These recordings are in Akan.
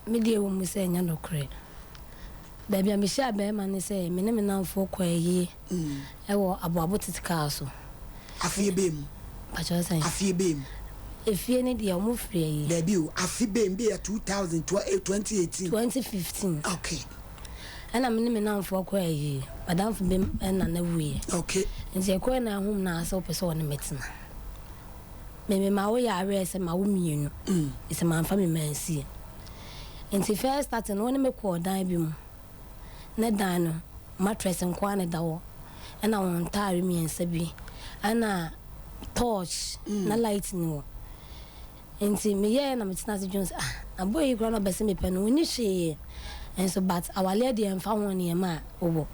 Me deɛ ɛwɔ mu sɛ ɛnyɛ nokorɛ. Baabi a mehyiaa barima ne sɛ me ne me nnamfoɔ kɔɔ ayie wɔ Aboabo tete kaa so. Afeɛ bɛn mu? Mpakyɛw sɛn? Afeɛ bɛn mu? Efie no deɛ wɔn firi ayie. Daabi o, afe bɛn mu? Bi yɛ 2000, 2018. 2015. Okay. Ɛna me ne me nnamfoɔ kɔɔ ayie. M'adamfo bi nana wuiɛ. Okay. Nti yɛkɔɛ na ahum na asɛ wopɛ sɛ ɔne me tena. Me me ma wo yɛ aware sɛ ma wo mienu sɛ manfa me mansie nti first starting no wo ne me kɔɔ dan bi mu ne dan no mattress nkoaa na ɛda hɔ ɛna wɔn ntaare miensa bi ɛna torch na light ni hɔ nti me yɛɛ na me tena ase dwen sɛ ah na boy yi koraa na ɔbɛse me pɛ no ɔnni hwee nso but awaleɛ deɛ ɛmfa ho nneɛma a wowɔ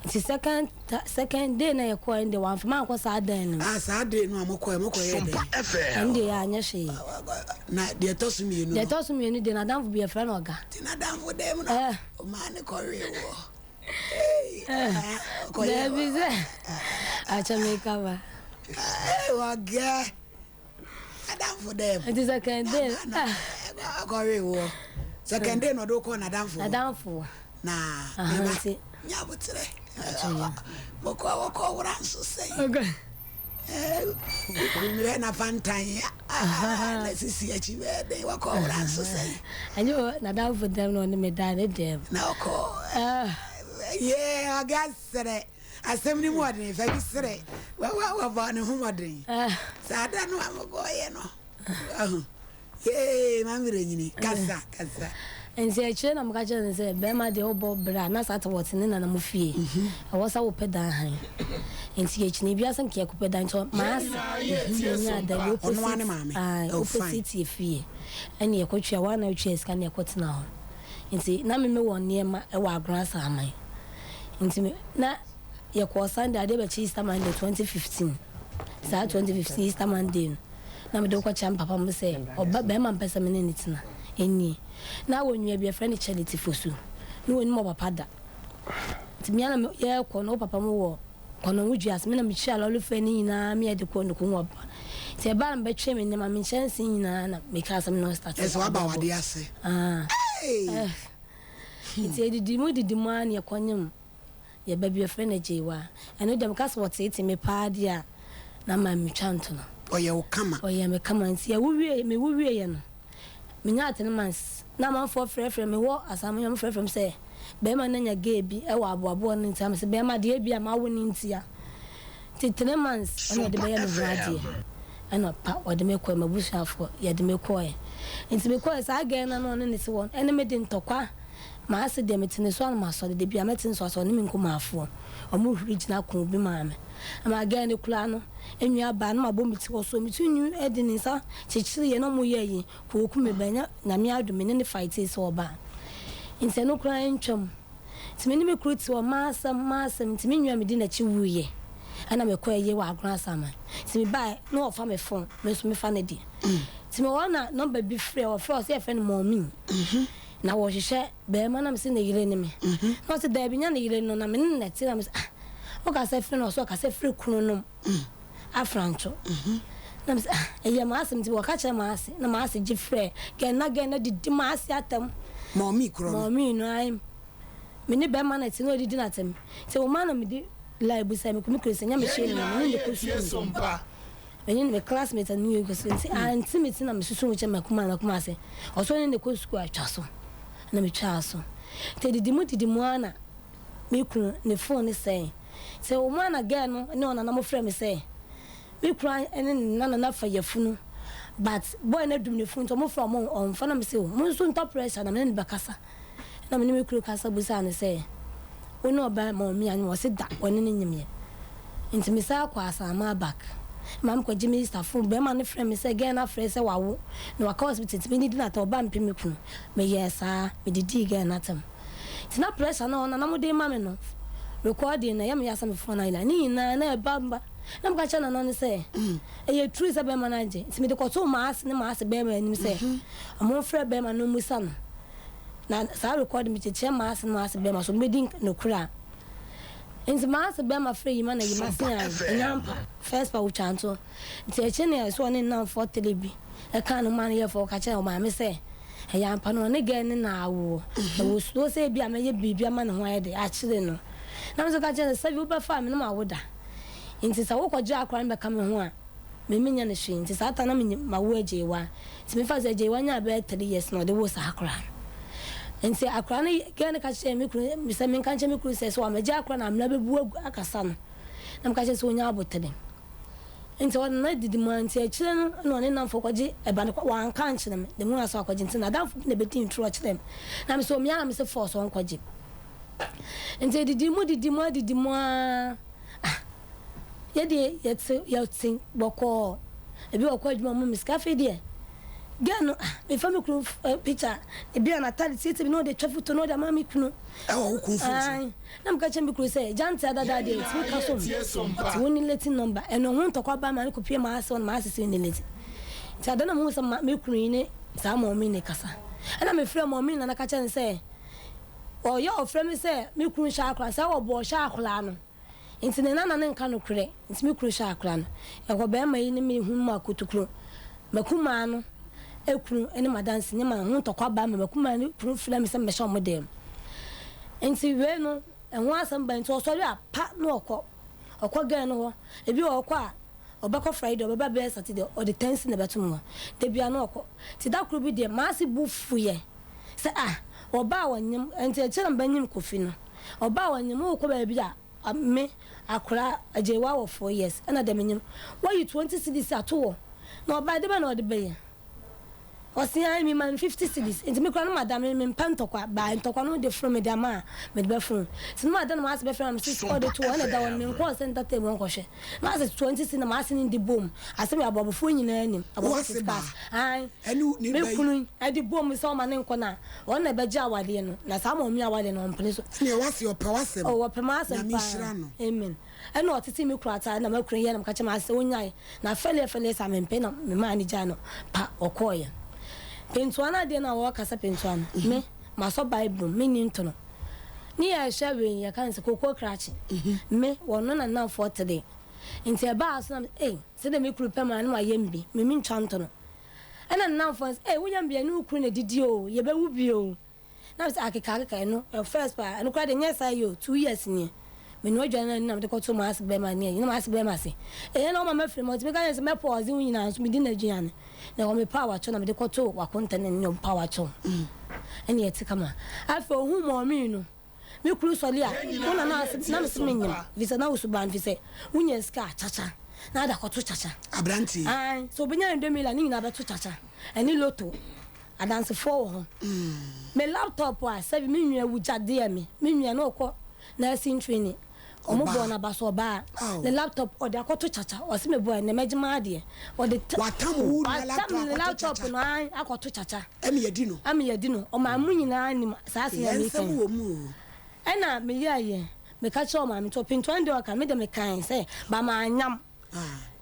nti second Second day na yɛkɔɛ no deɛ wamfa me ankɔ saa dan no mu. Ah saa day no a mokɔɛ mokɔyɛɛ dɛn? Ɛno deɛ yɛanyɛ hwee. Na deɛ ɛtɔ so mmienu no? Deɛ ɛtɔ so mmienu deɛ n'adamfo bi yɛfrɛ no Ɔga. Nti n'adamfo dan mu na ɔmaa no kɔwee woɔ? Ei ɔkɔyɛɛ Daabi sɛ akyɛ meka ba. Ei Ɔga. Adamfo dɛm. Nti sɛ kɛnde. Akɔwe woɔ. Sɛ kɛnde na ɔde wokɔɔ n'adamfo. N'adamfo. Na meba nya aboterɛ. Mokɔ wɔkɔ wora nso sɛn. Mmerɛ na fantan na sisi akyi bɛɛ den wɔkɔ wora nso sɛn. Ɛnyɛ n'adamfo dɛm na ɔne me da ne dɛm. Na ɔkɔ. Yee ɔga serɛ. Asɛm no mu ɔden, fa bi sere. Wɔbɔ ne ho mmɔden. Saa da no a mokɔɔyɛ no, wahu. Yee, ma mmerɛ nyini. Kasa, kasa. Nti akyire na meka kyerɛɛ no sɛ, bɛrima deɛ wobɔ bra na saa te wɔte ne nana mo fie. Ɛwɔ sɛ wopɛ dan hann. Nti yɛkyinii biara sɛ nka yɛkɔpɛ dan. Nti maase yɛnyaa dan bi opposite, ae, opposite yɛ fie. Ɛne yɛkɔtua, wɔn a na wotua sika ne yɛkɔtena hɔ. Nti na me mewɔ nneɛma wɔ Agona Asaman. Nti me na yɛkɔɔ Sunday adeɛ bɛkye Easter Monday 2015 saa 2015 Easter Monday no na mede wokɔkyerɛ me papa mo sɛ ɔba bɛrima mpɛ sɛ me ne ne tena ɛnie na wɔ nua bi yɛfrɛ no Charity Fosu na wɔnim ɔpapa da nti mea na yɛkɔ na wo papa mo wɔ kɔnɔ dua ase me na mekyia lɔre fɛ ne nyinaa me yɛde kɔ ne kɔn wɔ papa nti ɛbaa no bɛtwe me nneɛma me nkyɛnse nyinaa na meka asɛm na ɔstart ɛsɛ waba wade ase ah. Hey! Nti yɛdidi mu didi mu ara na yɛkɔnyem yɛn ba bi, yɛfrɛ no Agyeiwaa. Ɛno deɛ meka sɛ ɔteetee me paa deɛ a, na ama metwa nto no. Ɔyɛ wo kama? Ɔyɛɛ me kama. Nti yɛwo wie, mewo wieeɛ no, menyaa 3 months. Na amanfoɔ frɛfrɛ me wɔ Asamoah, wɔfrɛfrɛ me sɛ barima no anya gay bi wɔ aboaboa no nti. Na mese barima deɛ ebia mawo no ntia. Nti 3 months ɛna ɔde bɛyɛ me ho adeɛ. Ɛna pa ɔde me kɔɛ, m'abusuafoɔ yɛde me kɔɛ. Nti me kɔɛ saa girl no a na ɔne ne te hɔ no ɛne me de ntɔkwa. M'ase deɛ mete ne so a na masɔre, da biara mɛte ne so asɔre, ɔne me nkumafoɔ. Ɔmo huri gyina ko bi maa me. Ɛma girl no koraa no nua baa na mabɔ me ti, ɔsɔɔ me ti nwi de ne nsa kyekyere yɛ na ɔmo yɛ ayi kooku me ba nya Nyame adom me ne no fightee sɛ ɔbaa. Nti ɛno koraa ntwam. Nti me ne me kunu te hɔ, m'asɛm, m'asɛm, nti me nua a medi n'akyi wuiɛ, ɛna mekɔɔ ayie wɔ Agona Asaman. Nti mebaeɛ na ɔfa me phone, me nso mefa ne deɛ. Nti mewɔ hɔ na number bi frɛ, ɔfrɛ ɔse yɛfrɛ no Mummy, na wɔhwehwɛ barima na mese ne yere ne me. Na ɔse daabi nyɛ ne yere no, na me ne no na ɛte, na mese ah, wokasa firi no, ɔse ɔkasa firi kunu nom. Afrantwo. Na mese ah, ɛyɛ m'asɛm nti wɔka kyerɛ m'ase na m'ase gye frɛ gɛn na gɛn na didi m'ase atɛm. Mɔmi korɔ no. Mɔmi no ayi me ne bɛrima na ti na ɔdidi n'atɛm. Nti wɔn na mede lai busa me me kuro sɛ nyɛ me hyɛ no me ne ne kɔ sukuu. Me ne me classmate ne yɛ kɔ sukuu nti anti me ti na me susu ho kyɛ makuma makuma ase. Ɔsɔ ne ne kɔ sukuu atwa so na metwaa so. Nti didi mu didi mu ara na me kunu ne phone no sɛe. Sɛ wɔn a na girl no ne ɔnana mo frɛ me sɛ me kunu ne ne nana afa yafunu but boy no adum ne phone nti wɔn frɛ wɔn ɔnfa na me se mo nso ntɔ pressure na me ne no bɛkasa na me ne me kunu kasa busaa no sɛ wo ne ɔbaa ma ɔmi anyem ɔse da ɔne ne nyemyɛ nti me saa kɔ asaama back ma me kɔgye me sister phone bɛrima no frɛ me sɛ girl no afrɛ sɛ wawo na waka hospital nti me ne di na ɔba mpe me kunu meyɛɛ saa me didii girl no atam. Nti na pressure no a ɔnana mo de ma me no recording no ɛyɛ me ya sɛ me phone ayera ne nyinaa na ɛba ba na meka kyerɛ nana no sɛ ɛyɛ true sɛ bɛrima no agye nti mede kɔtoo maase ne maase bɛrima anim sɛ ɔmo mfrɛ bɛrima no mmusa no na saa recording mekyekyerɛ maase ne maase bɛrima so ɔmo bɛdi nokorɛ a nti maase bɛrima frɛ yima na yima se ae ɛnyɛ ampa first pa wotwa nto nti akyire na ɛsɛ ɔne nnamfoɔ tele bi ɛka no ma no yɛ fɔ ɔka kyerɛ ɔmaame sɛ. Ɛyɛ ampa no ɔne girl no na awoɔ. Na wɔsuro sɛ ebia mɛyɛ biribi ama ne ho ayɛ dɛ akyere no. Na me nso ka kyerɛɛ no sɛ, Sɛbi wobɛfaa me na mawo da. Nti sɛ wokɔgye akora no bɛka me ho a, me menyɛ no hwee. Nti saa ta na menyim mawo Agyewa. Nti mefa sɛ Agyewa nyaa bɛyɛ 3 years na ɔde woo saa akora no. Nti akora no, girl no ka kyerɛɛ me kunu sɛ menka nkyerɛ me kunu sɛ, sɛ wammɛgye akora no a, amena bɛbu agu akasa no. Na meka kyerɛ no sɛ ɔnya aboterɛ. Nti ɔne no adidi mu ara nti akyire no na ɔne nnamfo kɔgye ɛba no wanka ankyerɛ me na mu asɔ akɔgye nti n'adamfo bi na ɛbɛdi ntorɔ kyerɛ me na me sɛ omia na me sɛ fɔɔ so ɔnkɔgye nti adidi mu didi mu adidi mu ara ah yɛdeɛ yɛte yɛte bɔkɔɔ ebi ɔkɔ adwuma mu me sika afei deɛ girl no ah mefa me kunu eh, picture ebi a n'atade tietie bi na ɔde twa foto na ɔde ama me kunu ɛwɔ wo kunu phone so. Na meka kyerɛ me kunu sɛ, Gya ntea dada deɛ, ɛtumi ka so mu. Nti wo ne leti nɔmba. Ɛno ho ntɔkwa baa ma me kɔpue m'ase hɔ na m'ase sɛ ne leti. Nti ada na mehu sɛ me kunu yi ne saa mɔmi no kasa. Ɛna mefrɛɛ mɔmi no na ka kyerɛ no sɛ, ɔyɛ ɔfrɛ me sɛ me kunu hyɛ akora, sɛ ɔbɔ ɔhyɛ akora no. Nti ne nana no nka nokorɛ. Nti me kunu hyɛ akora no. Ɛhɔ bɛrima yi ne me hu mu akotokuro. M'akumaa no kunu ne m'adanse ne ma ho ntɔkwa baa ma m'akumaa no kunu frɛ me sɛ mmɛhyɛ wɔn dan mu. Nti wei no ɛho asɛm ba nti ɔsɔre a pa na ɔkɔ. Ɔkɔ girl no hɔ. Ebi wɔ ɔkɔ a ɔbɛkɔ Friday ɔbɛba bɛyɛ Saturday ɔde ten cedi na ɛbɛto mu hɔ. Da biara na ɔkɔ. Nti da koro bi deɛ m'ase bo fuiɛ sɛ ah ɔbaa a ɔnyem nti akyire na mebɛnyem Kofi no. Ɔbaa a ɔnyem wokɔ baabi a Me akora agyewa wɔ 4 years ɛna dɛ menyim wayi 20 cedis ato hɔ na ɔbae dɛ bɛn na ɔde bɛyɛ ɔse ae me ma no 50 cedis nti me kora no mada me mempɛ ntɔkwa baa ntɔkwa no de foro me de ama a mede bɛforo nti no mada na maase bɛfrɛ ma me sɛ sika ɔde to hɔ ɛna ɛda hɔ no menkɔɔ sɛ nta table nkɔhwɛ maase 20 cedis na maase ne de bom asɛm yɛ aboabofoɔ nyinaa nim aboafo sika ae me kunu ɛde bom sɛ ɔma ne nkɔ na ɔno na ɛbɛgye awadeɛ no na saa ma ɔmi awadeɛ no ɔmpene so. Ɛnna wase ɔpɛ w'asɛm. Oh, ɔpɛ m'asɛm paa. Nyame nhyira no. Amen. Ɛnna ɔtete me kura ataade na makura yɛ na meka kyerɛ m'ase sɛ ɔnyae na fɛleɛ fɛleɛ saa mempɛ na memaa ne gyae no pa ɔkɔɔeɛ. Pentoa no adeɛ no a wɔka sɛ pentoa no me masɔ Bible mu menni ntono ne yɛhwɛ wei yɛka no sɛ kookoo krakye me wɔno na nnamfoɔ tere nti ɛbaa so na ei sɛdeɛ me kuru pɛ maa no mayɛ mbi me mentwa ntono. Ɛna ne nnamfoɔ no sɛ, Ei, wo yam deɛ, ne wo kunu na ɛdidi oo, yɛbɛwu bi oo. Na mesɛ, Akeka akeka, ɛno, ɛ, first paa, ɛno koraa deɛ nyɛ saa yi o, 2 years nie. Menoa aduane no na mede kɔto m'ase bɛrima ne ayi, na m'ase bɛrima se, Ei, ɛna woma mafiri mu, ɔtumi ka kyerɛ me sɛ mɛpɔɔze wo nyinaa nso medi n'aduane. Na ɛhɔ mepɛ awakyɛw na mede kɔtoo w'akonta no ne ɔmpa awakyɛw. Ɛne ɛte kama. Afei ohuu mɔmee no. Me kunu sɔre a, wo na na ase na mese menyem, efisɛ na wo suban fi sɛ wonya sika a kyakya na ade akɔto kyakya. Aberanteɛ yi. Ae, sɛ obenya indomie a ne nyinaa bɛto kyakya, ɛne lotto. Adansefoɔ wɔ hɔ. Me laptop a sɛbi me nua wu gya deɛ me, me nua na ɔkɔ nursing training, ɔmo bɔɔ no aba so ɔbaa, ne laptop ɔde akɔto kyakya, ɔse me boy nnɛ mɛgye m'adeɛ, ɔde ta, Watam wo nua laptop watam ne akɔto laptop kyakya. no ae akɔto kyakya. Ɛna yɛdi no. Ama yɛadi no. Ɔman mu nyinaa nim saa asɛm yi a Yɛn mereka nsɛm yi. wɔ mu o. Ɛna meyɛeɛ, meka kyerɛɛ ɔmaame nti ɔpintoa no deɛ ɔka, me deɛ mekae sɛ ba manyam.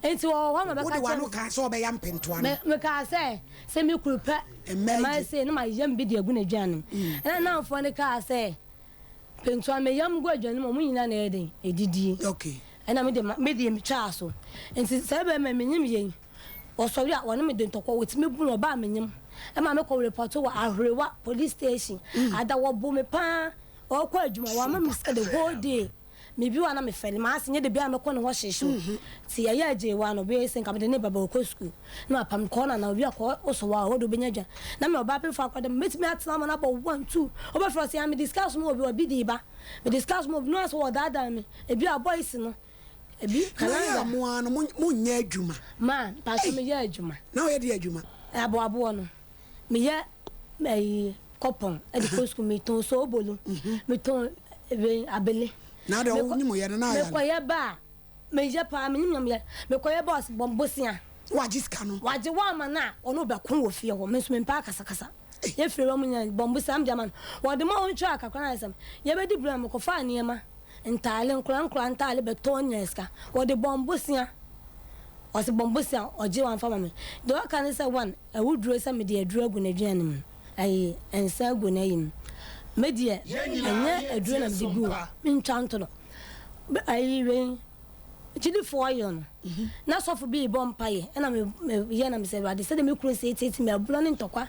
Nti ɔwɔ hɔ na ɔbɛka Wode kyerɛ w'ano me. kaa sɛ ɔbɛyam pentoa no. Me, mekaa sɛ, sɛ me kunu pɛ Mmaa mmaa di. sei na mayam bi de agu n'aduane mu. Ɛna nnamfoɔ no kaa sɛ, pentoa meyam gu aduane mu a, wɔn nyinaa na ɛyɛ den, ɛdidie. Okay. Ɛna me deɛ, me deɛ metwaa so. Nti saa bɛrima yi, menyim yei. Wɔsɔre a, wɔne me di ntɔkwa, wɔtumi bu me, ɔbaa m'enyim ma mekɔ repɔto wɔ Ahwerewa police station. Ada wɔbo me paa, ɔrekɔ adwuma, wɔama me sika the whole day. Mebi wɔ a na mefɛle, m'ase nyɛ da biara mɛkɔ ne hɔ hyehyew. Ntsi yɛyɛɛ gyeewa no, ɔbɛyɛ se nka mede ne ba bɛkɔ sukuu na mapam no kɔɔ na na obi akɔ osɔ a ɔwɔ de obenya dwa. Na me ɔbaa pemfo akora dɛ mebetumi atsena ama no abɔ one, two, ɔbɛfrɛ ɔse ah mede sika asoma obi, obi de ba, mede sika asoma obi, na ɔasɛ wɔdaadaa me, ebi a boys no. Ebi Na yɛ kalanda. a mo ara no mo monyɛ adwuma. Ma mpakyɛ Ei! me yɛ adwuma. Na woyɛ deɛ adwuma? Aboaboɔ no me yɛ ɛyi kɔpɔn ɛde kɔ sukuu me tɔn soobolo me tɔn wei abele. Na deɛ wo nim yɛ no na ayɛ. Me kɔ yɛ ba a me yɛ paa me nim yɛ me kɔ yɛ ba ɔsi bɔ bosia. Wagye sika no. Wagye wa ama no a ɔno bɛ ko wɔ fie hɔ me nso me mpɛ akasakasa. Yɛ firi wɔn nyinaa bɔ bosia me de ama no wɔde ma wɔn twɛ akakra na ayɛ sɛm yɛ bɛ di bere a me kɔ fa nneɛma. Ntaale, nkora nkora ntaale bɛtɔn nya sika. Wɔde bɔ mbosea. Ɔse bɔ mbosea ɔgye wamfa ma me. Deɛ ɔka ne sɛ one, awuduro sɛ mede aduro agu n'aduane mu. Ayi, nsa agu n'ayi mu. Me deɛ, ɛnyɛ aduro na mede gu o. Mentwa nto no. Ayi wei, gyidifoɔ oil no, na sɔfo bi rebɔ mpaeɛ, ɛna me, meyɛ na mesɛ Awurade, sɛdeɛ me kunu seeteete me aburo ne ntɔkwa.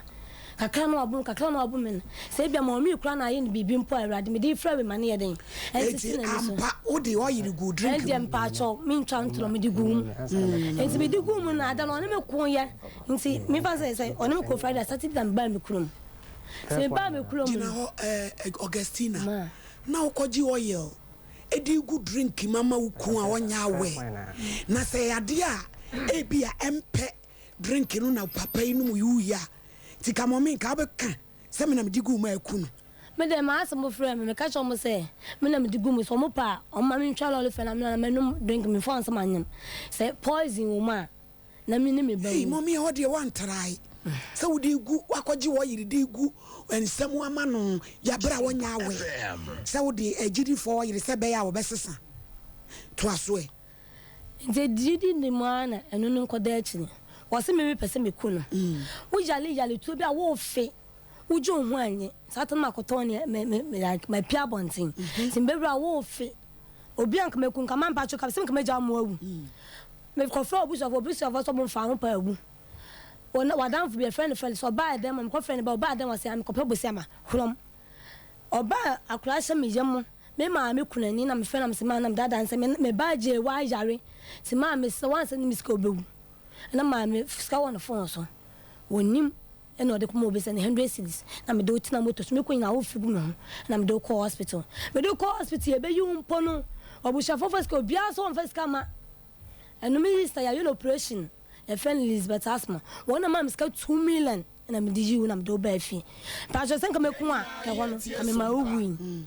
Kakra na wabo me, kakra na wabo me no, sɛ ebia mɔmee koraa na ayɛ no biribi mpo a, Awurade, mede refrɛ wo ma no yɛ dɛn? Enti Ɛnsisi n'ani so. ampa wode oil guu drink Ɛndeɛ mu? mpaakyɛw, mentwa ntorɔ, mede guu mu. Enti mede guu mu no, ada no ɔne me koeɛ. Nti memfa no sɛ, sɛ ɔne me koo Friday a, Saturday na mebaa me kurom. Nti mebaa me kurom Gyina no. hɔ ɛɛ Augustina, Ma. na wokɔgye oil de regu drink mu ama wo kun a ɔnyɛ aware. Na sɛ ɛyɛ adeɛ a ebia ɛmpɛ drink no na papa yi nom yi a, nti ka mɔme nka wobɛka sɛ me na mede guu mu a aku no. Me deɛ m'ase mo frɛ me, meka kyerɛ wɔn sɛ me na mede gu mu, sɛ wɔn pɛ a wɔn ma mentwa lɔre fɛ na me na mɛnom drink memfa wɔn sɛ manyem, sɛ poison wɔ mu a na me ne me ba Ei wu. mɔme ɛhɔ deɛ woantrae sɛ wode regu woakɔgye wɔ yere de regu nsam ama no yɛ berɛ a wɔnyɛ aware sɛ wode agyidifoɔ wɔ yere sɛ ɛbɛyɛ a wɔbɛsesa. Toa so ɛ. Nti gyidi nni mu ara na ɛno no nkɔda akyiri. Wɔse me mepɛ sɛ meku no. Wo yale yale tuo bi a wofe, wogye wo ho annye. Saa ta no makɔtɔn ne me me me like mapue abɔnten. Nti mebɛwura a wofe. Obi a nka maku nka mampa kyɛw ka sɛ nka magya wo ma wawu. Mekɔfrɛ w'abusuafoɔ, w'abusuafoɔ nso wɔmfaa ho paa awu. Wo na w'adamfo bi yɛfrɛ no Felix ɔbaa ɛdɛm ma mekɔfrɛ no ba ɔbaa ɛdɛm ɔse ah mekɔpɛ bosea ma hrom. Ɔbaa akwadaa hyɛ me yam, me maame kunani na mefrɛ na mese maa na medaadaa no sɛ me me ba gyee wayare nti maa mesrɛ wansɛne me sika ɔbɛwu ɛna maame sika wɔ ne phone so wɔnim ɛna ɔde kɔma obi sɛ ne hundred cedis na mede wo tena moto so mekɔ nyinaa wo fi gu me ho ɛna mede wo kɔ hospital mede wo kɔ hospital yɛbɛyi wo mpo no abusuafoɔ fa sika obiara sɛ wɔmfa sika ma ɛno me sister yɛayɛ no operation yɛfrɛ no Elizabeth Asma wɔn na maa me sika 2 million na mede yii wo na mede wo baa fie. Mpakyɛw, sɛ nka mɛku wo a, ɛhɔ no, nka memaa wo wui.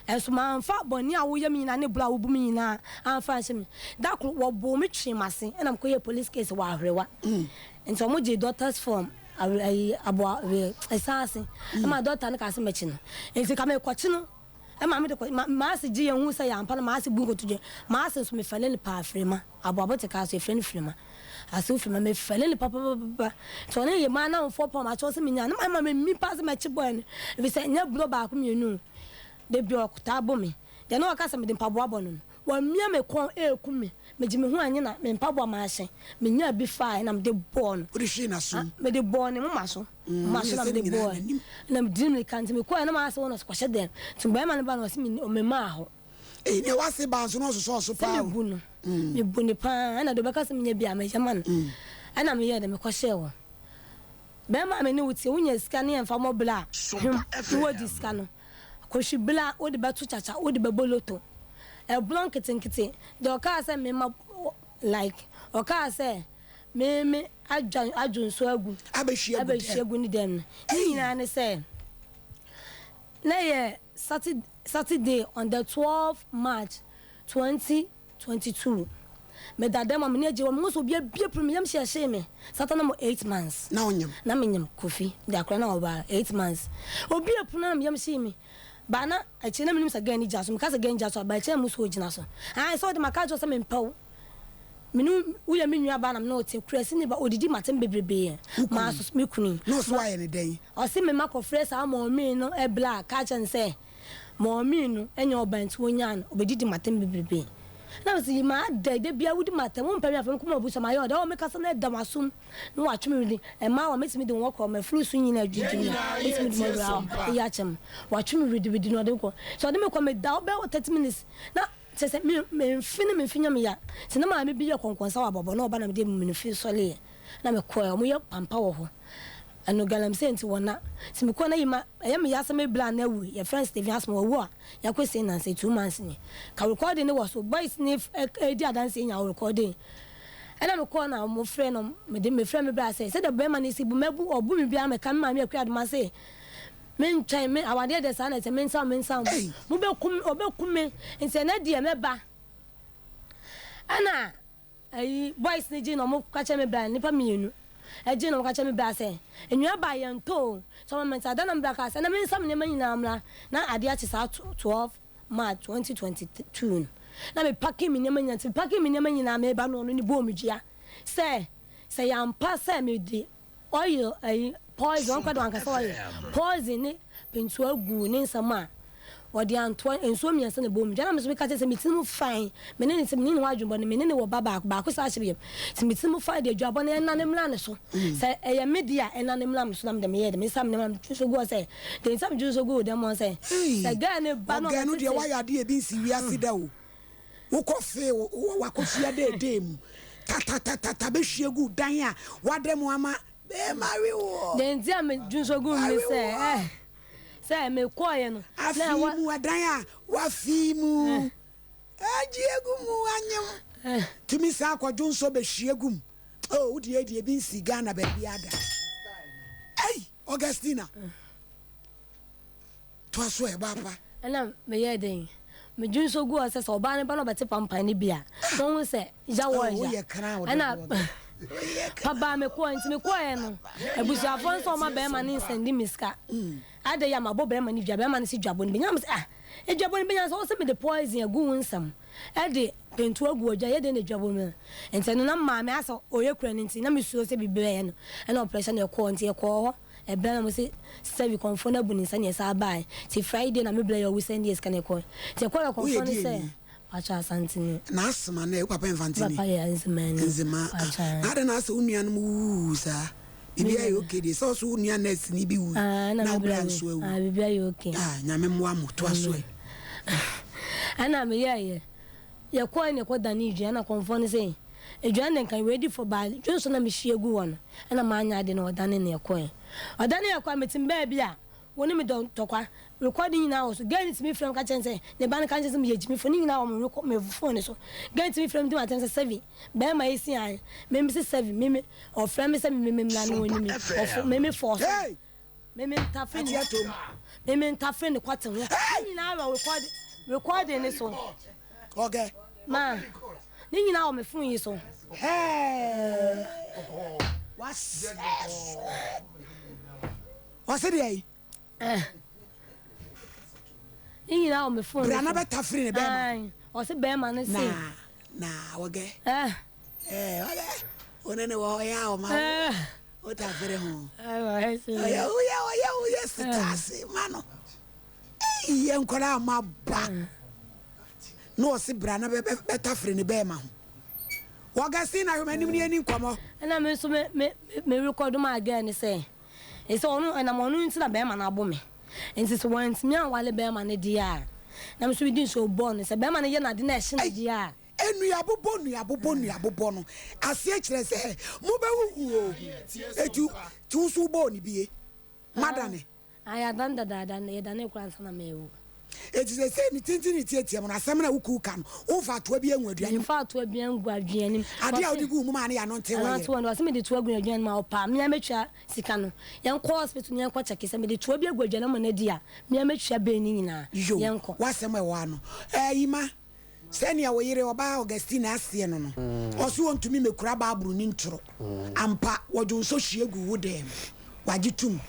Nanso mamfa bɔne a woyɛ me nyinaa ne boro a wobu me nyinaa amfa anhyɛ me. Da koro, wɔboo me twee m'ase na mekɔyɛɛ police case wɔ Ahwerewa. Nti wɔgyee doctor's form, awe, ayi, aboa, ɛsan ase, ɛma doctor no kaa sɛ mɛkye no. Nti nka mekɔkye no. Ɛma mede kɔ ma m'ase gye yɛn hu sɛ yɛ ampa na m'ase bu nkotodwe. M'ase nso mefɛle no paa Firima. Aboabo te kaa so yɛfrɛ no Firima. Asew Firima mefɛle no papapapa. Nti ɔne yɛ maa namfoɔ pam akyɛw sɛ menya no ma me paa sɛ mɛkye bɔɛ no efisɛ nyɛ buro baako mmienu o. Da bi ɔtaa bo me. Deɛ na ɔka sɛ mede mpaboa bɔ no no wamia me kɔn ɛɛku me. Megye me ho annye na me mpaboa mahyɛ. Menyaa bi faaɛ na mede bɔɔ no. Wode hwee n'asom? Mede bɔɔ ne moma so. Moma so na mede bɔɔ no. Na mediri mirika nti mekɔɛ na m'ase wɔ no ɔse kɔhyɛ dɛm. Nti barima no ba no ɔse memaa hɔ. Ei nea w'ase baa nso na ɔsosɔɔ so Sɛ paa o. mebu no, mebu no paa ɛna deɛ ɔbɛka sɛ menyɛ biara mɛyɛ ma no. Ɛna meyɛɛ dɛ mekɔhyɛɛ hɔ. Barima a me ne wo teɛ wonya sika ne yɛmfa mmɔ bra a, hwem na woadi sika no. Kɔhwi bra wode bɛto kyakya wode bɛbɔ loto. Ɛborɔ nketenkete deɛ ɔkaa sɛ mema like ɔkaa sɛ me me adwa adwo nso agu Abɛhwie agu abɛhwie dɛm. agu ne dɛm no. Ne Ei! nyinaa ne sɛ na ɛyɛ Saturday Saturday on the 12 March 2022. Meda dɛm a m'ani agye wɔ mehu sɛ obi abue pono me yam hyɛ hyee me. Satan na mo 8 months. Na wonyam. Na menyam Kofi de akora na ɔbaa 8 months. Obi apono na me yam hyee me. Ba na akyire na menim sɛ girl ni gya so. Meka sɛ girl ni gya so a ba akyire na mu so ogyina so. Ah sɛ ɔde maka kyerɛ sɛ mempɛ wo. Mene woyɛ me nua ba na me ne wo te kura si ne ba odidi matem bebrebe. Wo Ma kunu. so me kunu yi. Na ɔso ayɛ ne dɛn? Ɔse me ma kɔfrɛ saa mɔmii no ɛbla a ka kyerɛ no sɛ mɔmii no ɛnyɛ ɔba nti wonyaa no ɔbɛdidi matem bebrebe. Na mese yi ma ada da bia wodi matem wompɛ me afei mekɔ ma abusua mayɛ ɔdɛ ɔ mekasa na ɛda m'asom na watwe me widi ɛmaa wa mɛtumi de wɔn kɔ mafuru so nyina adwidwi me mɛtumi de wɔn awura hɔ ɛyi akyɛ m watwe me widi widi na ɔde me kɔ sɛ ɔde me kɔ meda hɔ bɛyɛ 30 minutes na kyerɛ sɛ me memfe ne memfe nyɛ me ya nti na maame bi yɛ kɔnkɔnsa wɔ abɔbɔ na ɔba na mede mefi sɔleɛ na mekɔɛ ɔmo yɛ pampa wɔ hɔ ɛno galamsey nti wɔ na nti mekɔɛ na yi ma ɛyɛ me ya sɛ me bla na awu yɛfrɛ no Stephen Asma wawu a yɛakɔ sie nansa 2 months ni ka recording ne wɔ so boys ne ɛdi adanseɛ nya wɔ recording ɛna mekɔɔ na ɔmo frɛ no mede mefrɛ me bra sɛ sɛdeɛ bɛrima no si bu mɛbu ɔbu me biara mɛka me maame akua adoma se mentwɛn me awadeɛ deɛ saa na ɛsɛ mensa mensa Ei! mo bɛkum ɔbɛkum me nti ɛnɛ deɛ mɛba ɛna ayi boys ne gye na ɔmo ka kyerɛ me bra nipa mmienu ɛgye na ɔmo ka kyerɛ me bra sɛ nnua ba yɛn to o sɛ ɔmo mɛnsa ada na me bra kaa sɛ na me nsa me nneɛma nyinaa mmra na adeɛ akye saa 12 March 2022 no na me pack me nneɛma nyinaa nti me pack me nneɛma nyinaa meba no ɔno ne bɔɔ me dua sɛ sɛ yɛampa sɛ mede oil ayi poison ɔnkɔ de wankasa oil poison ne pintoa gu ne nsam a. Ɔde antoa nsuo mmiɛnsa na ɛbɔɔ me dwa. Na me nso meka kyerɛ sɛ me tiri mu fann. Me ne no sɛ menni ne ho adwene bɔne. Me ne no wɔ ba baako. Baako saa hyɛ me yam. Nti me tiri mu fann deɛ dwabɔ no ɛnane mmra ne so. Sɛ ɛyɛ me deɛ a ɛnane mmra me so. Na me deɛ meyɛɛ dɛ. Me nsa me nneɛma medwo nso gu hɔ sɛ deɛ nti a medwo nso gu dɛm hɔ sɛ sɛ girl no ba na Ɔgɛɛ no deɛ ɔbɛtete. wayɛ adeɛ ebi nsi wiase da o. Wokɔ fee wɔ w'akosua deedee mu tatatatata bɛhwie gu dan a wada mu ama bɛɛma we woɔ. Deɛ nti a medwo nso gu mu ne Awe sɛ woɔ. eh. Sɛ mekɔeɛ no, na Afi ɛwɔ. mu, ɛdan a wafi mu agye agu mu anyem. Tumi san kɔ dwonsɔ bɛhwie gu mu. Oh, wo deɛ deɛ ebi nsi Ghana baabiara da. Ei, Augustina. Toa so ɛ, baapa. Ɛna meyɛɛ dɛn? Medwonsɔ guu hɔ sɛ sɛ ɔbaa no ba na ɔbɛte pampan no bi a, na ɔhu sɛ ya wɔ Oh, ya. woyɛ kra Ɛna ɔdɔfoɔ. Woyɛ kra. pabaa mekɔɔ nti mekɔɔɛ no, abusuafoɔ nso ɔma bɛrima no nsɛnde me sika. Adɛn a mabɔ bɛrima no dwa, bɛrima no se dwabɔ no bɛnya. Mese ah, dwabɔ no bɛnya sɛ wo se mede poison agu wo nsam, ɛde pentoa agu w'adwa, ɛyɛ dɛn na dwabɔ no bɛnya. Nti ɛno na maame asɛ ɔyɛ kura no nti na mesuro sɛ biribi bɛyɛ no, ɛna ɔpressure no ɛkɔɔ nti yɛkɔɔ hɔ ɛberɛ na wɔse sɛbi kɔmfoɔ no abu ne nsa na yɛsan baeɛ. Nti Friday na me brɛ yɛ ɔwo Sunday sika na yɛkɔɛ. Nti yɛkɔɔ yɛ Woyɛ kɔmfoɔ no deɛ sɛ ni? pakyɛ Asanteni. Na asema no ɛ, wo papa yɛ Mfanteni? Me papa yɛ Nzemani. Nzema, ah, Pakyɛ. na adɛn na asɛ wo nuanom wuwuwu saa? Biribi ayɛ okay deɛ, sɛ ɔso wo nua nurse ni bi wui Ah, ɛna na me wo bra bra wu. nso awu. Ah, biribi ayɛ okay. Ah, Nyame mmoa mo, toa so ɛ. Ɛna meyɛɛyɛ, yɛkɔɛ na yɛkɔ dane dua, ɛna kɔmfoɔ no se, aduane de nka wei di fɔ baa, dwonso na mehwie gu hɔ no, ɛna manyɛ ade na ɔdane na yɛkɔɛ. Ɔdane yɛkɔɛ a, metem baabi a, wo ne me dɔ ntɔkwa, recording nyinaa wɔ so, girl no tumi frɛ me ka kyerɛ me sɛ, ne ba no ka nkyerɛ sɛ meyɛ gyimifo, ne nyinaa wɔ me record, me phone so. Girl no tumi frɛ me di m'atɛm sɛ, Sevi, bɛrima yi se ae, me mese Sevi, me me, ɔfrɛ me sɛ me me mmra na ɔne me, ɔfo, me me fɔɔso no. Hey! Me me ntafere Ate ne atom. me me ntafere ne kwate ho. Ne Hey! nyinaa wɔ record recording ne so. Okay. Ma ne nyinaa wɔ me phone yi so. Hey! Wasɛ so. Ɔse deɛ yi. Eh. Ne nyinaa wɔ me phone Bra so. na bɛtafere ne bɛrima. Ae. Ɔse bɛrima no se. Na na wɔgɛ. Eh. Eh, wɔgɛ. Wo ne ne wɔ hɔ yɛ a ɔma wo. Eh. Wotafere ho. Ɔyɛ woyɛ ɔyɛ woyɛ sitaase ma no. Ei, yɛ nkwadaa a ma ba. Na ɔse bra na bɛtafere ne bɛrima ho. Wɔgɛ se na hwɛ m'anim ne yɛni nkɔmmɔ. Ɛna me nso me me me rekɔdo maa girl no sɛ ɛsɛ ɔno ɛnam ɔno nti na bɛrima no abo me nti sɛ wantumi anwale bɛrima no deɛ a na me nso medi nsuo bɔ no sɛ bɛrima no yɛ n'ade na ɛhye no deɛ a. Nnuabobɔ nnuabobɔ nnuabobɔ no aseɛ kyerɛ sɛ mobɛhuhu o eti ti wo nso wobɔɔ ne bie madane. Ah yɛadan dadaada yɛdanee koraa ansa na merewo. Eti seesei ne tenten ne tiatia mu no asɛm no a wo kuw ka no womfa atoa biara ngu aduane mu. Memfa atoa biara ngu aduane mu. Adeɛ a wode gu wo mu maa no yɛ ano nte hɔ Ano yɛ. ate hɔ no ɔse mede toa gu aduane mu a ɔpɛ a me ara mɛtua sika no. Yɛnkɔ hospital na yɛnkɔ kyɛke sɛ mede toa bi agu aduane mu ma no adi a me ara mɛtua bill no nyinaa. Yo, Yɛnkɔ. w'asɛm a ɛwɔ ano. Ɛɛ Ima, Sɛnea wo yere, Ɔbaa Augustina aseɛ no no, ɔse ɔntumi mmɛkura Bible ni ntoro. Ampa, wɔdwo nsɔ hwie guu wo dan mu. Wagye tom.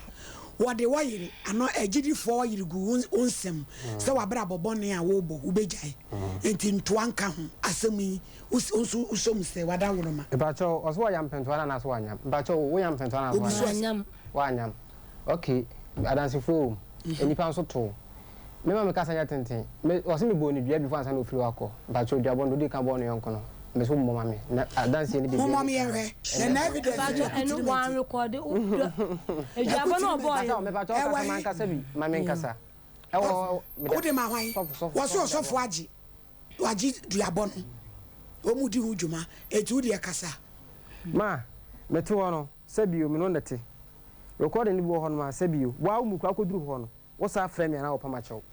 Wɔde wɔyere, anaa agyidifoɔ ɔyere guu wo wo nsam sɛ w'abrabɔ bɔne a worebɔ, wobɛgyae. Enti ntoa nka ho. Asɛm yi, wo wo nso wosɔ mu sɛ w'adaworoma. Mpakyɛw, ɔse wayam mpɛntoa no anaasɛ wanyam? Mpakyɛw, woyam mpɛntoa no anaasɛ Obi so wanyam? ase. Wanyam. Wanyam. Ok, adansefoɔ wɔ mu. Nnipa nso too. Me ma me kasa nyɛ tenten. Me ɔse me bɔɔ no dua before ansa na ofiri hɔ akɔ. Mpakyɛw duabɔ no deɛ odi kan bɔɔ ne yɔnko no me so mmɔ ma me na adanseɛ no bebree Mommɔ ne me saa. yɛnhwɛ. Na na evidence no Mpakyɛw ɛno akutirima wɔn nti. rekɔde aduabɔ no ɔbɔɔ Mepakyɛw yɛ no. mepakyɛw Ɛwɔ kasa he? mankasa bi ma me nkasa. Ɛwɔ meda Wode ma hwan? sɔfo sɔfo Wɔse sɔfo ɔsɔfo duabɔ. agye wagye duabɔ no. Wɔn di ho dwuma. Enti wo deɛ kasa. Ma mete hɔ no sɛ bio me ne wo na ɛte. Recording no bi wɔ hɔ nom a sɛ bio waa wo mu koraa wokɔduru hɔ no Wo saa frɛ me anaa wɔpam akyɛ wo.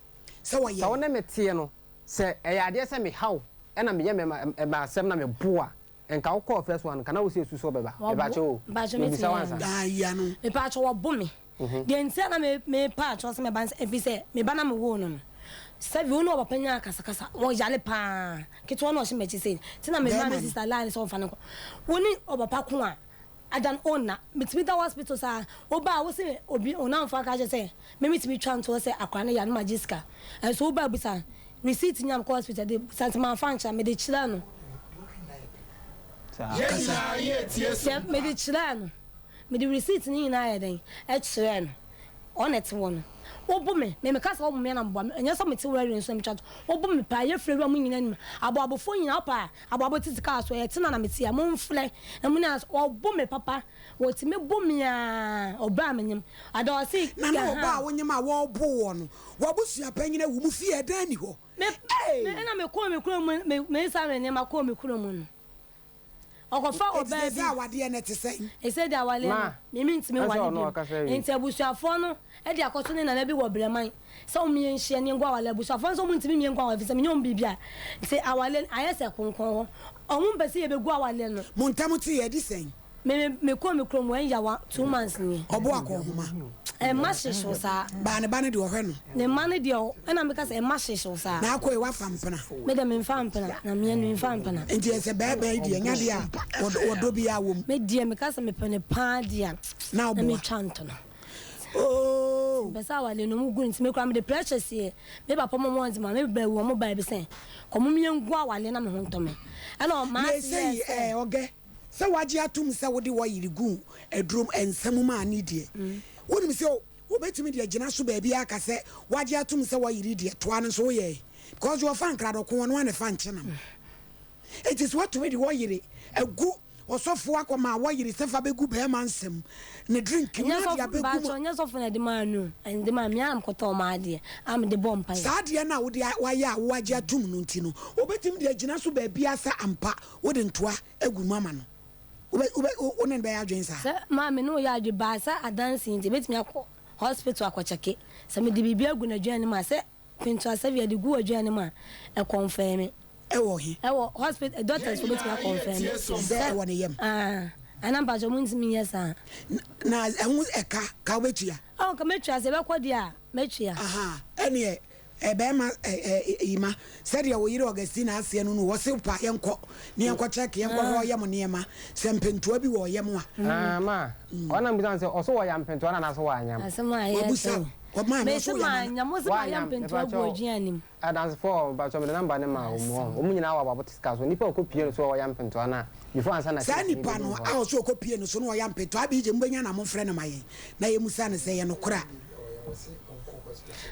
Sɛ wɔyɛ. Sɛ wo ne me teɛ no, sɛ ɛyɛ adeɛ sɛ me haw ɛna me yɛ mɛma ɛma asɛm na me bo a, nka wo kɔɔ first one nka na wo sɛ esu sɛ ɔbɛba. Wɔbo Mepakyɛ o, mpakyɛ me mɛtumi bisa wo ayɛ ansa. no. Daa yi ano. Mepakyɛ wɔbo me. Deɛ nti a na me me pa akyɛw sɛ mɛba ne sɛ ɛfiri sɛ me ba na me woo no no sɛbi wo ne ɔpapa nyaa akasakasa ɔyare paa ketewa na ɔhyɛ m'akyi sei nti na me maa Bɛɛma me no. sister line sɛ ɔmfa no nkɔ wo ne ɔpapa ko a Adan o nna metumi da hospital saa wo ba a wo se obi wo namfo aka akyerɛ sɛ me metumi twa ntoɔ sɛ akora no yare ma gye sika nso wo ba bisa receipt nya mekɔ hospital de bisa nti manfa ankyerɛ mede kyerɛɛ no Kasa. Deɛ mede kyerɛɛ no mede receipt no nyinaa yɛ dɛn ɛkyerɛɛ no. Ɔno na ɛte hɔ no. Wobo me, me meka sɛ wobo me a na meboa me, ɛnyɛ sɛ mete w'awie nso na metwa to. Wobo me paa, yɛfiri awura mu nyinaa nim. Aboabofoɔ nyinaa, wopɛ a, aboabo tete kaa so, ɛyɛ tena na mete a, momfrɛ na mo nyinaa, wɔbo me papa, wɔtumi bo me aa, ɔbaa a menyem. Ada ɔse, Na na ɔbaa a wonyem a wɔrebo woɔ no, w'abusua panyin awu, mo fie ɛdan nni hɔ. Me, Ei! me, ɛna mekɔɔ me kurom, me, me nsa me nneɛma kɔɔ me kurom no. Ɔkɔfa Enti ɔbaa bi. seesei awadeɛ no ɛte sɛn? Seesei deɛ awadeɛ no, Ma, me mentumi ɛnsɛ nware ɔno bio. ɔkasa awie. Enti abusuafoɔ no de akɔto ne nana bi wɔ Brɛman sɛ wɔn yɛnhyia ne yɛngu awadeɛ. Abusuafoɔ no sɛ wɔn ntumi mmie ngu awadeɛ ɛfiri sɛ menyɛ wɔn biribi a. Nti awadeɛ no ayɛ sɛ konkɔn hɔ. Wɔn mpɛ sɛ yɛbɛgu awadeɛ no. Mo ntam te yɛ ɛde sɛn? Me me mekɔɔ me kurom wɔ Nyawa 2 months nie. Ɔbo akɔ nhoma. Ɛmma hyehyew saa. Baa ne ba no deɛ ɔhwɛ no. Ne mma no deɛ ɔ ɛna meka sɛ ɛmma hyehyew saa. Na akɔ yi wafa mpena. Me deɛ memfa mpena na meɛ no memfa mpena. Nti ɛsɛ bɛɛbɛɛ yi deɛ ɛnyɛ adeɛ a wɔdɔ wɔdɔ biara wɔ mu. Me deɛ meka sɛ mepɛ no paa deɛ a Na na ɔboa. metwa nto no. Oh. Mpɛ sɛ awale no ɔmo gu no nti me koraa mede pressure sie me papa mo ɔmo ma me ba wu ɔmo baa bi sɛ kɔ mo yɛn gu awale na me ho ntɔ me ɛna ɔmaa Na se ɛsɛ yɛ yi sɛ ɛɛ ɔgɛ sɛ wagye atom sɛ wode wɔyere gu adurom nsa mu maa ne deɛ wonim sɛ wobɛtumi de agyina so baabi aka sɛ wagye atom sɛ wɔyere deɛ toa no nso woyɛe because deɛ ɔfa nkradɔko ɔno a ne fa nkyenam enti sɛ watumi de wɔyere agu ɔsɔfoɔ akɔma wɔyere sɛ fa bɛgu bɛrima nsam ne drink mu Ɛnyɛ na de sɔfo abɛgu mu mpakyɛ ɛnyɛ sɔfo na ɛde maa no o ɛde maa me ara mekɔtɔ ɔmo adeɛ a mede bɔ mpaeɛ. Saa adeɛ no a wode wayɛ a wagye atom no nti no wobɛtumi de agyina so baabi sɛ ampa wode ntoa agu mu ama no wobɛ wobɛ wo ne no bɛyɛ adwene saa. Sɛ maame ne wo yɛ adwene baa sɛ adanse nti ebetumi akɔ hospital akɔkyɛke sɛ mede biribi agu n'aduane mu a sɛ pinto asɛ bi yɛde gu w'aduane mu a ɛkɔnfɛme. Ɛwɔ he? Ɛwɔ hospital doctors fo betumi akɔnfɛme. Sɛ ɛwɔ ne yam. Ah ana mpakyɛ ɔmo ntumi nyɛ saa. Na ɛho ɛka ka wobɛtua? Ɔn ka mɛtua sɛ ɛbɛkɔ deɛ a mɛtua. Aha ɛneɛ bɛrima yima sɛdeɛ wo yere Augustina aseɛ no no wɔse pa yɛnkɔ ne yɛnkɔ check yɛnkɔ hwɛ ɔyam nneɛma sɛ mpentoa bi wɔ ɔyam a. Ah ma ɔna mbisa no sɛ ɔso wɔyam mpentoa no anaasɛ wɔanyam. Asɛm a ɛyɛ Wabusa sɛ ɔmaa no mese ɔso yam ana. manyam wose mayam Wɔanyam mpentoa gu mepakyɛw aduane mu. Adansefoɔ mepakyɛw mede number no maa wɔn hɔ wɔn nyinaa wɔ aboabo te sika so nipa a ɔkɔ pie no so a ɔyam mpentoa no a before ansa na Saa case no nipa bɛdu no hɔ. a ɔso ɔkɔ pie no so na ɔyam mpentoa abigye mobɛnya na momfrɛ no ma yɛn na yɛmusa no sɛ ɛyɛ nokorɛ a.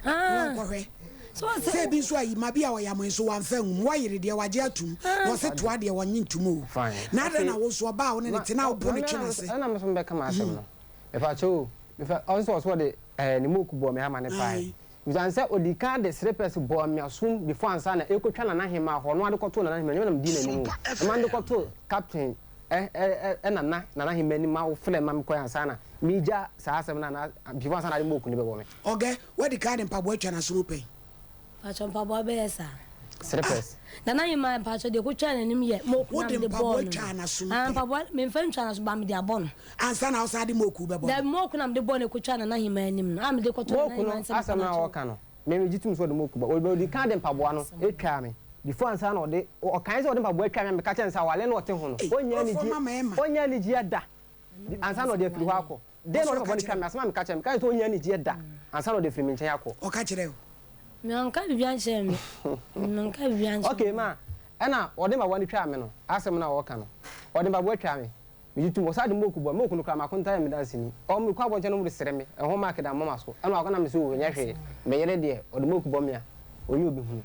Ah. Wɔnkɔhwɛ. So ɔsɛ Sɛ ebi nso ayi ma bi a ɔyam nso wamfa ngum wayere deɛ wagye atum na ɔse toa deɛ wɔnye ntum o. Fine. Na adɛn Okay. na wo nso ɔbaa a wo ne ne Ma te na wobo maame no twe ɛna n'ase. ɛna me nso mebɛka m'asɛm no. Mepakyɛw o mefa ɔno nso ɔso ɔde ɛɛ ne moku bɔɔ me ha ma ne pae. Ae. Bisa sɛ odi kan de slippers bɔɔ me asom before ansa na ekotwa Nana Hemaa hɔ ɔno ade kɔtoo Nana Hemaa nyɛ na medi n'anim o. Ɛma no de kɔtoo captain ɛ ɛ ɛ nana Nana Hemaa anim ma wofrɛ ma mekɔɛ ansa na megya saa asɛm no ana before ansa na ade moku no bɛbɔ me. Ɔgɛ wadi kan de mpaboa atwa n'asom pɛn. Mpakyɛ mpaboa bɛyɛ saa. Slippers. Nana Hemaa mpakyɛ deɛ kotwa n'anim yɛ moku na Wode mede mpaboa bɔɔ no. twaa n'asom Ah pɛn. mpaboa memfa ntwa n'aso ba mede abɔ no. Ansa na wosan de moku bɛbɔ Dabi no. moku na mede bɔɔ no ekotwa Nana Hemaa anim no a mede kɔto Nana Moku Hemaa no nsam asɛm no a ɔka no me megye tom sɛ ɔde moku bɔ ɔdi kan de mpaboa no etwaa me before ansa na ɔde ɔkan sɛ ɔde mpaboa atwa me a meka kyerɛ no sɛ awale no ɔte ho no Ei, ɔnyɛ nkurɔfoɔ anigye ma mmarima. ɔnyɛ anigyeɛ da ansa na ɔde afiri hɔ akɔ den na Ɔsɛ ɔde ɔka mpaboa no twa kyerɛ me asɛm a meka kyerɛ no meka kyerɛ sɛ ɔnyɛ anigyeɛ da ansa na ɔde afiri me nkyɛn akɔ. Ɔka kyerɛ wo. Me ɔnka biribi ankyerɛ me. Me ɔnka biribi ankyerɛ Okay me. ma ɛna ɔde mpaboa no twaa me no asɛm no a ɔka no ɔde mpaboa twaa me megye tom ɔsan de moku bɔ moku no koraa makonta yɛ me danseni ɔmo kɔ abɔnten no ɔmo de sere me ɛho mark da moma so ɛna wakɔ na me sɛ o nyɛ hwee me yere deɛ ɔde moku bɔ me a ɔnyɛ obi hunu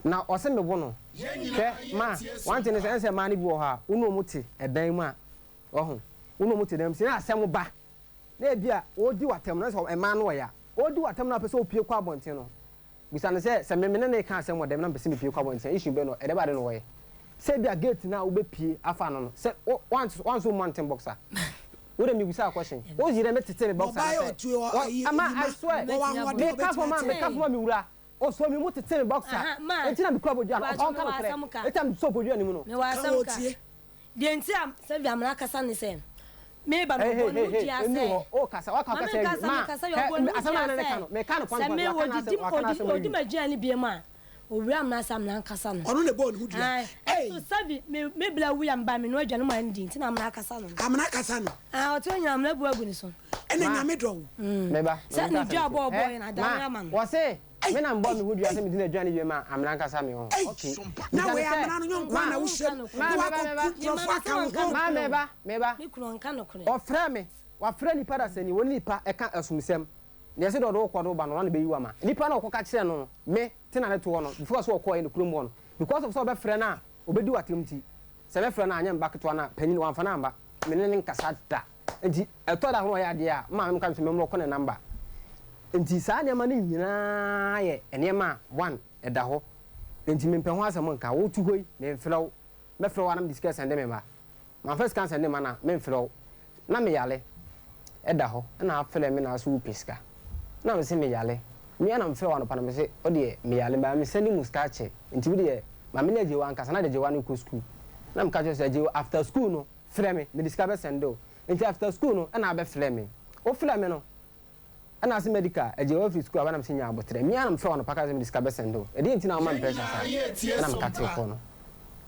na ɔse me bo no hwɛ ma wante ne sɛ ɛnsɛ mmaa no bi wɔ hɔ a wo ne ɔmo te ɛdan mu a ɔho wo ne ɔmo te dan mu sɛ na asɛm ba na ebi a ɔdi w'atɛm no sɛ mmaa no ɔya ɔdi w'atɛm no a pɛ sɛ ɔpie kɔ abɔnten no bisa no sɛ sɛ me ne ne ka asɛm wɔ dɛm na mpɛ sɛ mepie kɔ abɔnten issue bɛ no ɛdɛ ba de no wɔyɛ sɛ bi a gate na wobɛpie afa no no sɛ wanso mmɔnten boxer wo de mebisa question wo yere me tete me boxer Ɔbaa na yɛ ɔtue sɛ ɔ ayi ama yima I swear wɔwɔ ahoɔden meka fama ɔbɛtumi meka ate. fama me wura ɔsɔ mi mu tete me boxer Aha, ma. enti na mekura bodua no Mpakyɛ, ɔnka mewɔ no korɛ asɛm ka. enti na mesɔ bodua no mu no Mewɔ Ka asɛm wɔ ka. tie. Deɛ nti a sɛ Amena kasa ne sɛ meba Hey, mebɔ hey, ne hey, ho hey, dua enu sɛ hɔ. O kasa, waka Maame kasa awie. nkasa Ma, mekasa yɛ hɛ, ɔbɔ ne ho asɛm a dua ne ka no, sɛ meka no kwan sɛ kwan, me waka wɔdidi n'asɛm, waka n'asɛm ɔdi awie. m'aduane bie mu a owura amena sɛ amena nkasa no. Ɔno na ɛbɔɔ ne ho dua. Ae, Ei, ɛso sɛbi me me bla wu ya mba me no aduane mu andi nti na amena akasa no. Amena kasa no. Ah, ɔte onyina amena bu agu ne so. Ɛna Ma. nyame dɔ wo. Meba, Sɛ meka ne asɛm dua ti. bɔɔ bɔɔ Hɛ, yɛ na ma, adane ama no. wɔse, me na mbɔ me ho dua Ei, sɛ medi n'aduane wie ma amena nkasa me ho. Ei, Okay. na Bisa ne wei sɛ, amena no nyɔnko ma, a na wohyɛ mu ma, na meba, wakɔku meba. nkurɔfoɔ aka wo ho. Ma, meba, meba. Me kunu ɔnka nokorɛ. Ɔfrɛ me, wafrɛ nipa da sani, wɔne nipa ɛka asomsɛm. Deɛ ɛsɛ deɛ ɔde wo kɔ de wo ba no, ɔno na bɛyi wo ama. Nipa no a ɔkɔka kyerɛɛ no no, me, te na ne to hɔ no, before sɛ ɔkɔɔɛ ne kurom hɔ no, because of sɛ ɔbɛfrɛ no a, ɔbɛdi w'atɛm nti, sɛ mɛfrɛ no a, anyɛ me ba ketewa no a, panyin, wamfa no amba, me ne no nkasa da. Nti, ɛtɔ da a na ɔyɛ adeɛ a, me maame ka kyerɛ me sɛ memmrɔko ne number. Nti saa nneɛma no nyinaa yɛ nneɛma a, one, ɛda hɔ. Nti mempɛ ho asɛm nka. Wote hɔ yi, memfrɛ wo. Mɛfrɛ wo a na mede sika sɛnde me mma. Mamfa sika ansɛnde mma no a, memfrɛ wo. Na meyare da hɔ na afrɛ me na ase wopɛ sika. Na mese meyare. Me ara na mefrɛ wo anɔpa na mese wo deɛ meyare but mesɛnde mu sika akyɛ nti wo deɛ ma me ne Agyewa nkasa na Agyewa no rekɔ school. Na meka kyerɛ no sɛ Agyewa after school no frɛ me mede sika bɛsɛnde wo. Nti after school no na abɛfrɛ me. Wofrɛ me no Ɛna ase medical agye wo afiri sukuu aba na mese nya aboterɛ me ara na mefrɛ wo anɔpa ka sɛ mede sika bɛsɛnde wo ɛdeɛn nti na woma me pressure saa ɛna meka tee kɔɔ no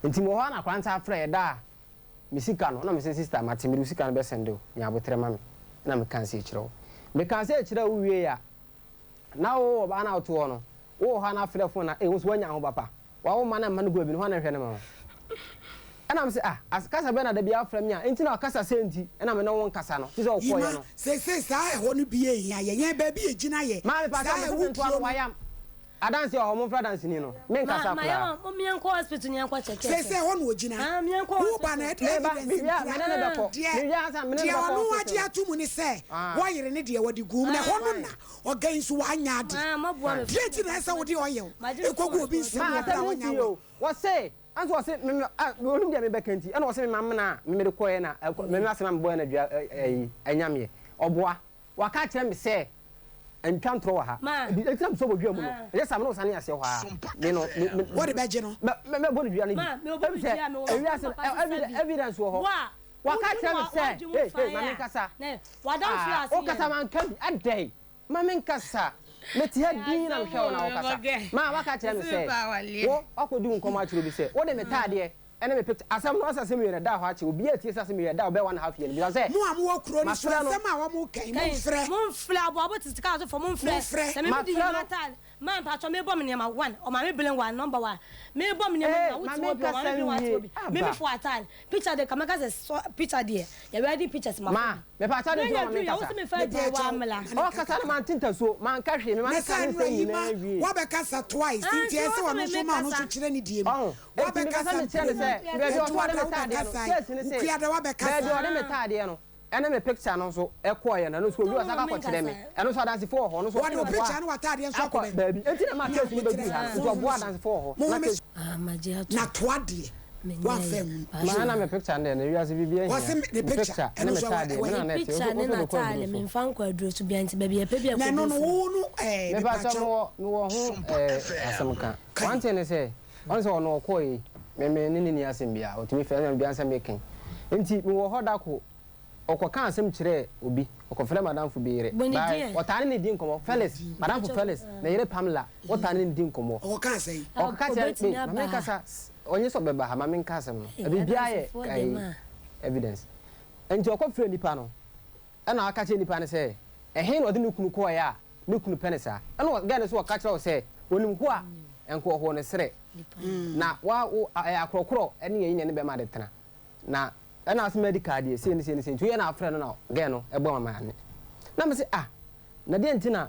nti mewɔ hɔ a na akwadaa no san frɛ ɛda a me sika no na mese sister mate mede wo sika no bɛsɛnde wo nya aboterɛ ma me ɛna meka sei kyerɛ wo meka sei kyerɛ wo wie a na wo ɔbaa no a wote hɔ no wowɔ hɔ a na afrɛ phone na ei wo nso woanya ho papa Wawo mma na mma no gu baabi no hwan na ɛhwɛ no ma wo? Ɛna mese ah as kasa bɛn na da biara wofrɛ me a enti na ɔkasa sei nti ɛna me ne wo nkasa no te sɛ ɔkɔeɛ Yima, no. seesei saa ɛhɔ no bi nhia yɛn, yɛn baabi a ɛgyina yɛ Maame pakyɛ saa mese ɛwo mentoa duro no no. wayam adanseɛ wɔ hɔ momfrɛ adanseni no Ma menkasa ma koraa. yɛn mo meɛnkɔ hospital ne yɛnkɔ check Seesei ɛhwɛ. ɛhɔ na ɔgyina. Ah meɛnkɔ Wo ba no hospital. ɛde Meba evidence mewie a nkura. me ne no bɛkɔ Deɛ mewie ansa me ne no deɛ bɛkɔ ɔno hospital agye no. ato mu ne sɛ Ah. wɔyere ne deɛ wɔde guu mu na ɛhɔ no Fine. na ɔga yi nso wanyɛ ade. Ah moaboa me Deɛ nti na ɛsɛ wode oil Magye me kɔgu phone obi so. nsam Ma wɔ berɛ a asɛm no wanyɛ nsi aware? o wɔse ɛnso wɔse me me ah onim deɛ mebɛka nti ɛna wɔse me ma mena a me mede kɔɛ na ɛkɔ me asɛm a mebɔɛ na dua ɛyi ɛnyameɛ ɔboa waka akyerɛ me sɛ ntwa ntorɔ wɔ ha Ma. ebi eti na mesɔ bɔ dua mu no Ah. ɛnyɛ saa me ne wo sane aseɛ hɔ a me no me me Wode bɛgye no? mɛ mɛ mɛbɔ no dua no bi Ma, me obi ɛfiri sɛ dua, me wɔ ewiase no papa ɛ sesa evidence bi. evidence wɔ hɔ Wo a, waka wodwene akyerɛ me wa- sɛ w'adwene mu hey hey fan ma a, menkasa na w'adamfo ah ase yɛ. wokasa manka bi adɛn Ma menkasa. Mete ha dinn na mehwɛ wo na wokasa. Ma woaka akyerɛ me sɛ, wo, woakɔdi wo nkɔmmɔ akyerɛ obi sɛ, wode me taadeɛ ne me picture, asɛm no, ɔsɛ asɛm wei no, ɛdaa hɔ akyɛ, obiara atie sɛ asɛm wei ɛda hɔ bɛyɛ one and a half year no, bisa sɛ, Mo a mowɔ kuro no so, mafrɛ no, nsɛm a wɔreka yi, momfrɛ. Momfrɛ, aboabo tete kaa so fo, momfrɛ. Momfrɛ. Sɛ me mede Mafrɛ yi no. m'ataade, ma mpakyɛw mebɔ me nneɛma one, ɔmaame belen one, number one, mebɔ me nneɛma Ee, nyinaa, ma wote hɔ bi, menkasa ɔmaame belen one te nwie. hɔ bi, me Aba. me fo ataade, picture deɛ, ka mɛka sɛ sɔ picture deɛ, yɛ wedding pictures ma Ma, fo bi. mepaakyɛw adɛn nti na Wei woma na duru yɛ, menkasa? wo se memfa agya wo ammla. Ɔkasa no mante ntasuo, manka hwee, mema Na no kaa sɛ ne nnora nsɛm yi ma nyinaa wie. wabɛkasa twice Ah, nti nti ɛsɛ wo ɔno se nso ma ɔno nso mekasa. kyerɛ ne deɛ mu. Ɔho, enti mepɛ Wabɛkasa sɛ mekyerɛ no mprenu, sɛ, baabi a ɔsɛ Ɛtoa ɔde da me taadeɛ no, wobɛkasa, case ne se, Wukuada baabi a wabɛkasa. ɔde me taadeɛ no, ɛne me picture no nso ɛkɔeɛ no, ɛno nso owie a ɔsan kɔ akɔkyerɛ me, ɛno nso adansefoɔ wɔ hɔ, ɔno nso Wɔde wo ɔboa picture ne w'ataadeɛ nso akɔ akɔ baabi. baabi, enti na ɛmaa case no bɛduru ha no, nti ɔboa adansefoɔ wɔ hɔ, na case. Ah, magye ato. Na toa deɛ wamfa anwu. Maa na me picture no deɛ na wiase biribiara hia. Wɔse ne Me picture picture ɛno ne me nso taadeɛ ɛwɔ me na he? na ɛte Picture ne wosɛ de kɔ n'ataade aduro so. memfa nkɔ aduro so bia nti baabi yɛpɛ bi Na akɔduru ɛno no so. wo no ɛɛ Me pakyɛ mepakyɛw. mewɔ mewɔ ho ɛɛ asɛm ka. One thing ne sɛ ɔn sɛ ɔno ɔkɔɔ yi me me ne ne ni asɛm biara ɔtumi fɛ ɛna biara nsɛm meka yi nti mewɔ hɔ da ko Ɔkɔkaa asɛm kyerɛɛ obi. Ɔkɔfrɛɛ m'adamfo bi yere. Bɔ ne By, din ɛ. ɔtaa ne no di nkɔmmɔ. Felix, m'adamfo Felix, ne yere Pamela, wotaa ne no di nkɔmmɔ. Ɔkɔkaa sɛn? Ɔkɔka kyerɛɛ Ɔbɛtumi me, ma aba menkasa, ha. s, ɔnyɛ sɛ ɔbɛba ha, ma menka asɛm no. Ei, Biribiara yɛ adansefoɔ deɛ ɛyi, ma. evidence. Enti ɔkɔfrɛɛ nipa no, ɛna ɔka kyerɛɛ nipa no sɛ, ɛhe na ɔde ne kunu kɔeɛ a ne kunu pɛ no saa? Ɛna ɔ, girl no nso ɔka kyerɛɛ wo sɛ, ɔnim ho a, nka ɔhoo no serɛ. Na wa, wo, ɛyɛ akorɔkorɔ ne yɛyi na ɛne bɛrima de tena. Na ɛna ase medical deɛ sei ne sei ne sei nti woyɛ na afrɛ no na girl no ɛbɔ ama me na me se ah na deɛ nti na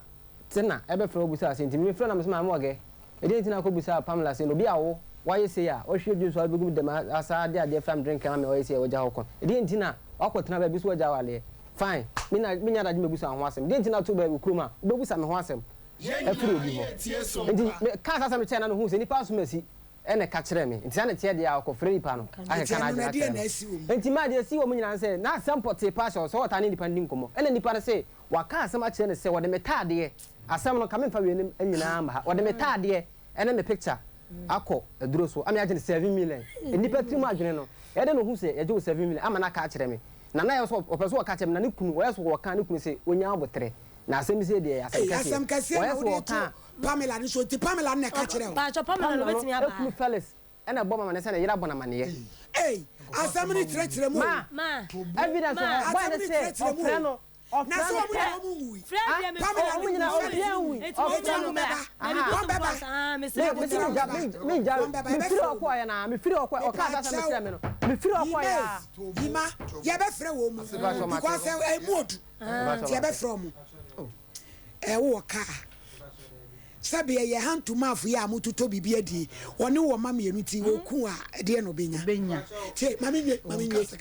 Tina ɛbɛfrɛ wo busaa sei nti me frɛ na me se maame ɔgɛ ɛdeɛ nti na akɔ busaa Pamela sei na obi a wo wayɛ sei a wahwie dwonso abɛgu me dɛm asa de adeɛ fra me drink ama me a wayɛ sei a wagya hɔ kɔ ɛdeɛ nti na wakɔ tena baabi so wagya awaleɛ fine me na me nya adagye mɛbusa ho asɛm deɛ nti na to baabi kurom a wobɛbusa me ho asɛm afiri obi hɔ nti me kaa saa asɛm no kyɛɛ na no hu sɛ nipa asom asi Ɛna ɛka kyerɛɛ me. Nti saa na ɛteɛ deɛ a, ɔkɔfrɛ nipa no Nti akeka ɛno no n'adwene ɛdeɛn akyerɛ na no. asi wɔ mu? Nti maa deɛ ɛsii wɔ mu nyinaa ne sɛ, na asɛm pɔtee paa hyɛ hɔ sɛ ɔtaa ne nipa no di nkɔmmɔ. Ɛna nipa no se waka asɛm akyerɛ no sɛ wɔde me taadeɛ, asɛm no nka memfa weinom nyinaa mma ha, wɔde me taadeɛ ne me picture akɔ aduro so ama yɛagye no 7 million. Nnipa tirim adwene no, ɛyɛ dɛn na ɔhu sɛ yɛgye wo 7 million ama no aka akyerɛ me? Na na ɛyɛ sɛ ɔpɛ sɛ ɔka kyerɛ me, na ne kunu, ɔyɛ sɛ ɔka ne kunu se ɔnya aboterɛ. Na asɛm sei deɛ ɛyɛ asɛm Ei, kɛseɛ. asɛm kɛseɛ Ɔyɛ na sɛ wode ɔka reto a. Pamela no so, nti Pamela no na ɛka kyerɛɛ wo? Paatwɔ Pamela no Pamela no obetumi aba kunu ha? Felix na ɛbɔ me amaneɛ sɛ ne yere abɔ no amaneɛ. Ei, asɛm no kyerɛkyerɛ mu o. Ma, Ma, evidence wɔ ma. hɔ. Boy Asɛm no no se kyerɛkyerɛ mu ɔfrɛ o. no, Na ɔfrɛ sɛ no wɔn pɛ. nyinaa wɔn nwui. Frɛ Ah, deɛ me Pamela frɛ ne wɔn nyinaa kunu Felix obiara nwui. nwui. Eti wɔn Ɔfrɛ Eti nyinaa no. wɔn bɛba. bɛba. Na Aha. bibi Wɔn to bɛba. bɔs ah me Me, srɛ me se mo. mengya, me, mengya, Wɔn bɛba, mefiri yɛbɛfrɛ hɔ wɔn. kɔeɛ no ara, mefiri hɔ kɔeɛ, ɔkaa saa asɛm no Mepaakyɛw, kyerɛɛ me no, mefiri hɔ kɔeɛ ara. Yimez, Yima, yɛbɛfrɛ wɔn mu. Mepakyɛw, mate. Because ɛmu odu. Mepakyɛw, Nti mate. yɛbɛfrɛ wɔn. Ɛɛ wowɔ kaa? Sɛbe ɛyɛ hand to mouth yi a mototɔ biribi adie, ɔne wɔ mma mmienu nti ɔku a ɛdeɛn na ɔbɛnya? Tie, ma menwie, ma menwie.